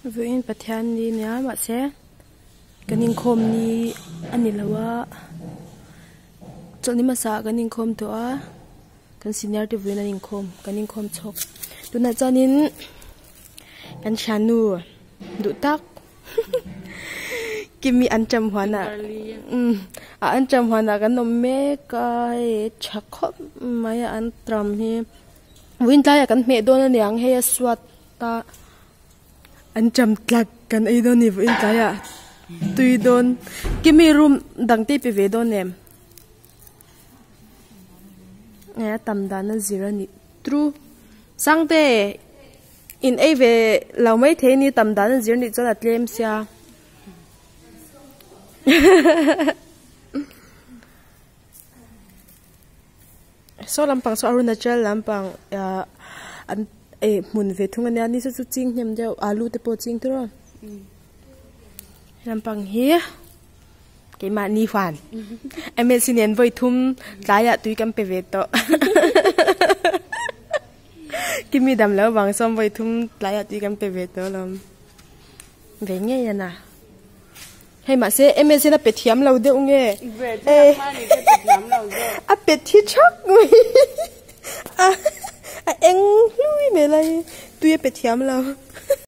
Vawiin Pathian ni nia mahse kan inkhawm ni a ni lo a chawlhni hmasa ah kan inkhawm tawh a kan senior te vawiin an inkhawm kan inkhawm chhawk tunah chuanin kan thiannu duh tak Kimi an ṭam huanah umm a an ṭam huanah kan awm mek a hei tha khawp mai a an ṭam hi vawiin tlaiah kan hmeh dawn aniang hei a suat a an ṭam tlak kan ei dawn a ni vawiin tlaiah tui dawn Kimi room dang te i pe ve dawn em a tam dan a zir a nih tru Sangte. In ei ve lo mai thei ni tam dan an zir nih chuan a tlem sia saw lampang saw Arunachal lampang ah an eh hmun ve thung ania ni saw chu ching hnem deuh alu te pawh ching tawrh a lampang hi keimahni huan M_L_C nen vawi thum tlaiah tui kan pe ve tawh. Kimi dam lo vang sawm vawi thum tlaiah tui kan pe ve tawh alawm. Ve ngei a na. Hei mahse MS hian a pe thiam lo deuh nge. A pe thi thak mai. A eng hlui mai lai tui a pe thiam lo.